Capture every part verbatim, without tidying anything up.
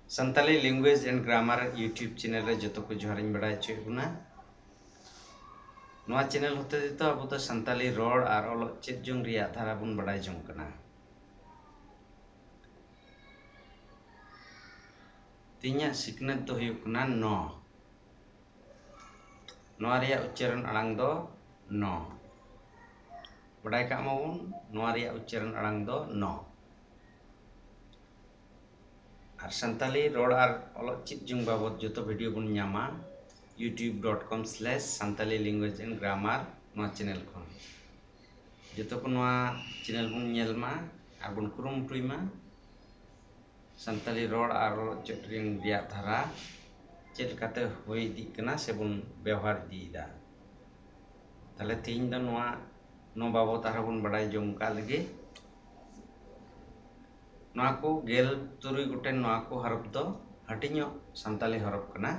Santali Language and Grammar YouTube channel ᱨᱮ ᱡᱚᱛᱚ ᱠᱚ ᱡᱚᱦᱟᱨᱤᱧ ᱵᱟᱲᱟᱭ ᱦᱚᱪᱚᱭᱮᱫ ᱵᱚᱱᱟ᱾ ᱱᱚᱣᱟ channel ᱦᱚᱛᱮ ᱛᱮᱫᱚ ᱟᱵᱚ ᱫᱚ ᱥᱟᱱᱛᱟᱞᱤ ᱨᱚᱲ ᱟᱨ ᱚᱞᱚᱜ ᱪᱮᱫ ᱡᱚᱝ ᱨᱮᱭᱟᱜ ᱫᱷᱟᱨᱟ ᱵᱚᱱ ᱵᱟᱲᱟᱭ ᱡᱚᱝ ᱠᱟᱱᱟ᱾ ᱛᱮᱦᱮᱧᱟᱜ ᱥᱤᱠᱷᱱᱟᱹᱛ ᱫᱚ ᱦᱩᱭᱩᱜ ᱠᱟᱱᱟ ᱱᱚ᱾ ᱱᱚᱣᱟ ᱨᱮᱭᱟᱜ ᱩᱪᱪᱟᱨᱚᱱ ᱟᱲᱟᱝ ᱫᱚ ᱱᱚ᱾ ᱵᱟᱰᱟᱭ ᱠᱟᱜ ᱢᱟᱵᱚᱱ, ᱱᱚᱣᱟ ᱨᱮᱭᱟᱜ ᱩᱪᱪᱟᱨᱚᱱ ᱟᱲᱟᱝ ᱫᱚ ᱱᱚ᱾ ᱟᱨ ᱥᱟᱱᱛᱟᱞᱤ ᱨᱚᱲ ᱟᱨ ᱚᱞᱚᱜ ᱪᱮᱫ ᱡᱚᱝ ᱵᱟᱵᱚᱫ ᱡᱚᱛᱚ video ᱵᱚᱱ ᱧᱟᱢᱟ youtube dot com slash santali language and grammar ᱱᱚᱣᱟ channel ᱠᱷᱚᱱ᱾ ᱡᱚᱛᱚ ᱠᱚ ᱱᱚᱣᱟ channel ᱵᱚᱱ ᱧᱮᱞ ᱢᱟ ᱟᱨ ᱵᱚᱱ ᱠᱩᱨᱩᱢᱩᱴᱩᱭ ᱢᱟ᱾ ᱥᱟᱱᱛᱟᱞᱤ ᱨᱚᱲ ᱟᱨ ᱚᱞᱚᱜ ᱪᱮᱫ ᱨᱮᱱ ᱨᱮᱭᱟᱜ ᱫᱷᱟᱨᱟ ᱪᱮᱫ ᱞᱮᱠᱟᱛᱮ ᱦᱩᱭ ᱤᱫᱤᱜ ᱠᱟᱱᱟ ᱥᱮᱵᱚᱱ ᱵᱮᱣᱦᱟᱨ ᱤᱫᱤᱭᱮᱫᱟ᱾ ᱛᱟᱦᱞᱮ ᱛᱮᱦᱮᱧ ᱫᱚ ᱱᱚᱣᱟ, ᱱᱚᱣᱟ ᱵᱟᱵᱚᱛ ᱟᱨᱦᱚᱸ ᱵᱚᱱ ᱵᱟᱰᱟᱭ ᱡᱚᱝ ᱠᱟᱜ ᱞᱮᱜᱮ᱾ ᱱᱚᱣᱟ ᱠᱚ ᱜᱮᱞ ᱛᱩᱨᱩᱭ ᱜᱚᱴᱮᱱ ᱱᱚᱣᱟ ᱠᱚ ᱦᱚᱨᱚᱯ ᱫᱚ ᱦᱟᱹᱴᱤᱧᱚᱜ ᱥᱟᱱᱛᱟᱞᱤ ᱦᱚᱨᱚᱯ ᱠᱟᱱᱟ᱾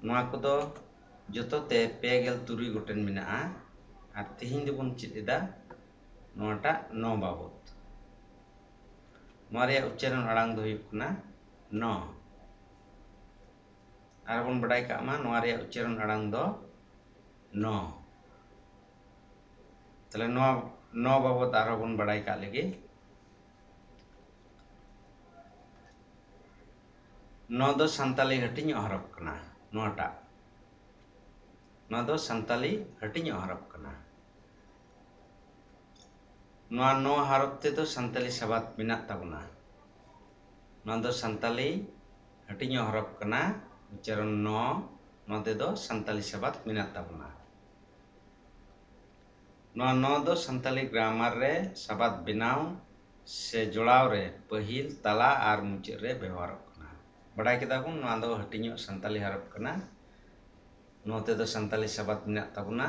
ᱱᱚᱣᱟ ᱠᱚᱫᱚ ᱡᱚᱛᱚ ᱛᱮ ᱯᱮ ᱜᱮᱞ ᱛᱩᱨᱩᱭ ᱜᱚᱴᱮᱱ ᱢᱮᱱᱟᱜᱼᱟ᱾ ᱟᱨ ᱛᱮᱦᱮᱧ ᱫᱚᱵᱚᱱ ᱪᱮᱫ ᱮᱫᱟ ᱱᱚᱣᱟᱴᱟᱜ ᱱᱚ ᱵᱟᱵᱚᱛ᱾ ᱱᱚᱣᱟ ᱨᱮᱭᱟᱜ ᱩᱪᱪᱟᱨᱚᱱ ᱟᱲᱟᱝ ᱫᱚ ᱦᱩᱭᱩᱜ ᱠᱟᱱᱟ ᱱᱚ᱾ ᱟᱨ ᱵᱚᱱ ᱵᱟᱰᱟᱭ ᱠᱟᱜ ᱢᱟ, ᱱᱚᱣᱟ ᱨᱮᱭᱟᱜ ᱩᱪᱪᱟᱨᱚᱱ ᱟᱲᱟᱝ ᱫᱚ ᱱᱚ᱾ ᱛᱟᱦᱞᱮ ᱱᱚᱣᱟ ᱱᱚ ᱵᱟᱵᱚᱛ ᱟᱨᱦᱚᱸ ᱵᱚᱱ ᱵᱟᱰᱟᱭ ᱠᱟᱜ ᱞᱮᱜᱮ᱾ ᱱᱚᱣᱟ ᱫᱚ ᱥᱟᱱᱛᱟᱞᱤ ᱦᱟᱹᱴᱤᱧᱚᱜ ᱦᱚᱨᱚᱯ ᱠᱟᱱᱟ, ᱱᱚᱣᱟᱴᱟᱜ᱾ ᱱᱚᱣᱟ ᱫᱚ ᱥᱟᱱᱛᱟᱞᱤ ᱦᱟᱹᱴᱤᱧᱚᱜ ᱦᱚᱨᱚᱯ ᱠᱟᱱᱟ᱾ ᱱᱚᱣᱟ ᱱᱚ ᱦᱚᱨᱚᱯ ᱛᱮᱫᱚ ᱥᱟᱱᱛᱟᱞᱤ ᱥᱟᱵᱟᱫ ᱢᱮᱱᱟᱜ ᱛᱟᱵᱚᱱᱟ᱾ ᱱᱚᱣᱟ ᱫᱚ ᱥᱟᱱᱛᱟᱞᱤ ᱦᱟᱹᱴᱤᱧᱚᱜ ᱦᱚᱨᱚᱯ ᱠᱟᱱᱟ, ᱩᱪᱪᱟᱨᱚᱱ ᱱᱚ᱾ ᱱᱚᱣᱟ ᱛᱮᱫᱚ ᱥᱟᱱᱛᱟᱞᱤ ᱥᱟᱵᱟᱫ ᱢᱮᱱᱟᱜ ᱛᱟᱵᱚᱱᱟ᱾ ᱱᱚᱣᱟ ᱱᱚ ᱫᱚ ᱥᱟᱱᱛᱟᱞᱤ grammar ᱨᱮ ᱥᱟᱵᱟᱫ ᱵᱮᱱᱟᱣ ᱥᱮ ᱡᱚᱲᱟᱣ ᱨᱮ ᱯᱟᱹᱦᱤᱞ, ᱛᱟᱞᱟ ᱟᱨ ᱢᱩᱪᱟᱹᱫ ᱨᱮ ᱵᱮᱣᱦᱟᱨᱚᱜ ᱠᱟᱱᱟ᱾ ᱵᱟᱰᱟᱭ ᱠᱮᱫᱟ ᱵᱚᱱ, ᱱᱚᱣᱟ ᱫᱚ ᱦᱟᱹᱴᱤᱧᱚᱜ ᱥᱟᱱᱛᱟᱞᱤ ᱦᱚᱨᱚᱯ ᱠᱟᱱᱟ᱾ ᱱᱚᱣᱟ ᱛᱮᱫᱚ ᱥᱟᱱᱛᱟᱞᱤ ᱥᱟᱵᱟᱫ ᱢᱮᱱᱟᱜ ᱛᱟᱵᱚᱱᱟ᱾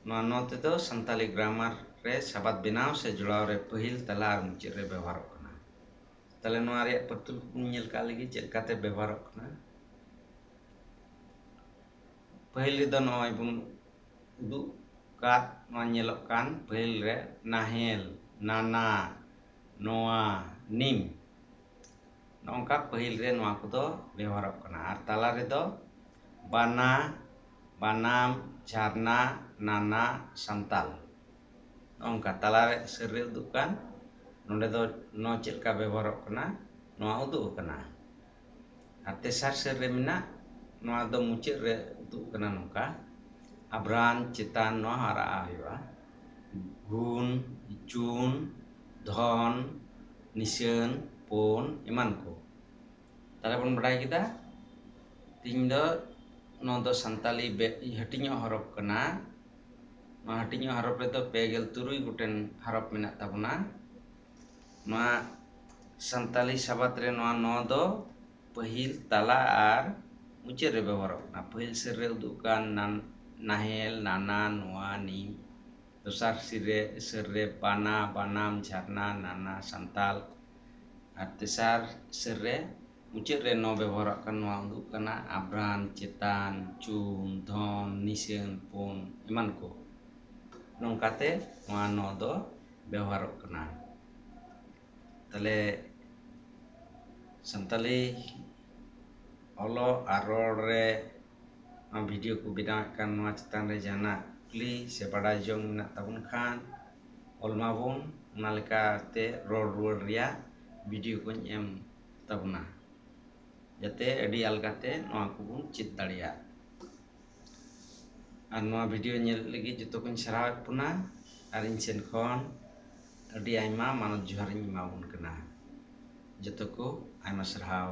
ᱱᱚᱣᱟ ᱱᱚ ᱛᱮᱫᱚ ᱥᱟᱱᱛᱟᱞᱤ grammar ᱨᱮ ᱥᱟᱵᱟᱫ ᱵᱮᱱᱟᱣ ᱥᱮ ᱡᱚᱲᱟᱣ ᱨᱮ ᱯᱟᱹᱦᱤᱞ, ᱛᱟᱞᱟ ᱟᱨ ᱢᱩᱪᱟᱹᱫ ᱨᱮ ᱵᱮᱣᱦᱟᱨᱚᱜ ᱠᱟᱱᱟ᱾ ᱛᱟᱦᱞᱮ ᱱᱚᱣᱟ ᱨᱮᱭᱟᱜ ᱯᱟᱹᱛᱩᱞ ᱠᱚᱵᱚᱱ ᱧᱮᱞ ᱠᱟᱜ ᱞᱮᱜᱮ ᱪᱮᱫ ᱞᱮᱠᱟᱛᱮ ᱵᱮᱵᱚᱦᱟᱨᱚᱜ ᱠᱟᱱᱟ᱾ ᱯᱟᱹᱦᱤᱞ ᱨᱮᱫᱚ ᱱᱚᱜᱼᱚᱭ ᱵᱚᱱ ᱩᱫᱩᱜ ᱠᱟᱫ, ᱱᱚᱣᱟ ᱧᱮᱞᱚᱜ ᱠᱟᱱ ᱯᱟᱹᱦᱤᱞ ᱨᱮ ᱱᱟᱦᱮᱞ, ᱱᱟᱱᱟ, ᱱᱚᱣᱟ, ᱱᱤᱢ᱾ ᱱᱚᱝᱠᱟ ᱯᱟᱹᱦᱤᱞ ᱨᱮ ᱱᱚᱣᱟ ᱠᱚᱫᱚ ᱵᱮᱣᱦᱟᱨᱚᱜ ᱠᱟᱱᱟ᱾ ᱟᱨ ᱛᱟᱞᱟ ᱨᱮᱫᱚ ᱵᱟᱱᱟ, ᱵᱟᱱᱟᱢ, ᱡᱷᱟᱨᱱᱟ, ᱱᱟᱱᱟ, ᱥᱟᱱᱛᱟᱞ᱾ ᱱᱚᱝᱠᱟ ᱛᱟᱞᱟ ᱨᱮ ᱥᱟᱹᱨ ᱨᱮ ᱩᱫᱩᱜ ᱠᱟᱱ, ᱱᱚᱰᱮ ᱫᱚ ᱱᱚ ᱪᱮᱫ ᱞᱮᱠᱟ ᱵᱮᱵᱚᱦᱟᱨᱚᱜ ᱠᱟᱱᱟ, ᱱᱚᱣᱟ ᱩᱫᱩᱜ ᱟᱠᱟᱱᱟ᱾ ᱟᱨ ᱛᱮᱥᱟᱨ ᱥᱟᱹᱨ ᱨᱮ ᱢᱮᱱᱟᱜ, ᱱᱚᱣᱟ ᱫᱚ ᱢᱩᱪᱟᱹᱫ ᱨᱮ ᱩᱫᱩᱜ ᱠᱟᱱᱟ ᱱᱚᱝᱠᱟ, ᱟᱵᱷᱨᱟᱱ ᱪᱮᱛᱟᱱ ᱱᱚᱣᱟ ᱦᱚᱸ ᱟᱨᱟᱜ ᱦᱩᱭᱩᱜᱼᱟ, ᱜᱩᱱ, ᱪᱩᱱ, ᱫᱷᱚᱱ, ᱱᱤᱥᱟᱹᱱ, ᱯᱩᱱ, ᱮᱢᱟᱱ ᱠᱚ᱾ ᱛᱟᱦᱞᱮ ᱵᱚᱱ ᱵᱟᱰᱟᱭ ᱠᱮᱫᱟ, ᱛᱤᱦᱤᱧ ᱫᱚ ᱱᱚᱣᱟ ᱫᱚ ᱥᱟᱱᱛᱟᱞᱤ ᱵᱮ-, ᱦᱟᱹᱴᱤᱧᱚᱜ ᱦᱚᱨᱚᱯ ᱠᱟᱱᱟ᱾ ᱱᱚᱣᱟ ᱦᱟᱹᱴᱤᱧᱚᱜ ᱦᱚᱨᱚᱯ ᱨᱮᱫᱚ ᱯᱮ ᱜᱮᱞ ᱛᱩᱨᱩᱭ ᱜᱚᱴᱮᱱ ᱦᱚᱨᱚᱯ ᱢᱮᱱᱟᱜ ᱛᱟᱵᱚᱱᱟ᱾ ᱱᱚᱣᱟ ᱥᱟᱱᱛᱟᱞᱤ ᱥᱟᱵᱟᱫ ᱨᱮ ᱱᱚᱣᱟ ᱱᱚ ᱫᱚ ᱯᱟᱹᱦᱤᱞ, ᱛᱟᱞᱟ ᱟᱨ ᱢᱩᱪᱟᱹᱫ ᱨᱮ ᱵᱮᱵᱚᱦᱟᱨᱚᱜ ᱠᱟᱱᱟ᱾ ᱯᱟᱹᱦᱤᱞ ᱥᱟᱹᱨ ᱨᱮ ᱩᱫᱩᱜ ᱠᱟᱱ ᱱᱟᱱ-, ᱱᱟᱦᱮᱞ, ᱱᱟᱱᱟ, ᱱᱚᱣᱟ, ᱱᱤᱢ᱾ ᱫᱚᱥᱟᱨ ᱥᱤᱨ ᱨᱮ, ᱥᱟᱹᱨ ᱨᱮ ᱵᱟᱱᱟ, ᱵᱟᱱᱟᱢ, ᱡᱷᱟᱨᱱᱟ, ᱱᱟᱱᱟ, ᱥᱟᱱᱛᱟᱞ᱾ ᱟᱨ ᱛᱮᱥᱟᱨ ᱥᱟᱹᱨ ᱨᱮ ᱢᱩᱪᱟᱹᱫ ᱨᱮ ᱱᱚ ᱵᱮᱵᱚᱦᱟᱨᱚᱜ ᱠᱟᱱ, ᱱᱚᱣᱟ ᱩᱫᱩᱜ ᱠᱟᱱᱟ ᱟᱵᱷᱨᱟᱱ, ᱪᱮᱛᱟᱱ, ᱪᱩᱱ, ᱫᱷᱚᱱ, ᱱᱤᱥᱟᱹᱱ, ᱯᱩᱱ, ᱮᱢᱟᱱ ᱠᱚ᱾ ᱱᱚᱝᱠᱟᱛᱮ ᱱᱚᱣᱟ ᱱᱚ ᱫᱚ ᱵᱮᱣᱦᱟᱨᱚᱜ ᱠᱟᱱᱟ᱾ ᱛᱟᱦᱞᱮ ᱥᱟᱱᱛᱟᱞᱤ ᱚᱞᱚᱜ ᱟᱨ ᱨᱚᱲ ᱨᱮ ᱱᱚᱣᱟ ᱵᱷᱤᱰᱤᱭᱳ ᱠᱚ ᱵᱮᱱᱟᱣᱮᱫ ᱠᱟᱱ, ᱱᱚᱣᱟ ᱪᱮᱛᱟᱱ ᱨᱮ ᱡᱟᱦᱟᱱᱟᱜ ᱠᱩᱠᱞᱤ ᱥᱮ ᱵᱟᱰᱟᱭ ᱡᱚᱝ ᱢᱮᱱᱟᱜ ᱛᱟᱵᱚᱱ ᱠᱷᱟᱱ, ᱚᱞ ᱢᱟᱵᱚᱱ, ᱚᱱᱟ ᱞᱮᱠᱟᱛᱮ ᱨᱚᱲ ᱨᱩᱣᱟᱹᱲ ᱨᱮᱭᱟᱜ ᱵᱷᱤᱰᱤᱭᱳ ᱠᱚᱧ ᱮᱢ ᱛᱟᱵᱚᱱᱟ, ᱡᱟᱛᱮ ᱟᱹᱰᱤ ᱟᱞᱜᱟᱛᱮ ᱱᱚᱣᱟ ᱠᱚᱵᱚᱱ ᱪᱮᱫ ᱫᱟᱲᱮᱭᱟᱜ᱾ ᱟᱨ ᱱᱚᱣᱟ ᱵᱷᱤᱰᱤᱭᱳ ᱧᱮᱞ ᱞᱟᱹᱜᱤᱫ ᱡᱚᱛᱚ ᱠᱚᱧ ᱥᱟᱨᱦᱟᱣᱮᱫ ᱵᱚᱱᱟ, ᱟᱨ ᱤᱧ ᱥᱮᱱ ᱠᱷᱚᱱ ᱟᱹᱰᱤ ᱟᱭᱢᱟ ᱢᱟᱱᱚᱛ ᱡᱚᱦᱟᱨᱤᱧ ᱮᱢᱟᱵᱚᱱ ᱠᱟᱱᱟ᱾ ᱡᱚᱛᱚ ᱠᱚ ᱟᱭᱢᱟ ᱥᱟᱨᱦᱟᱣ᱾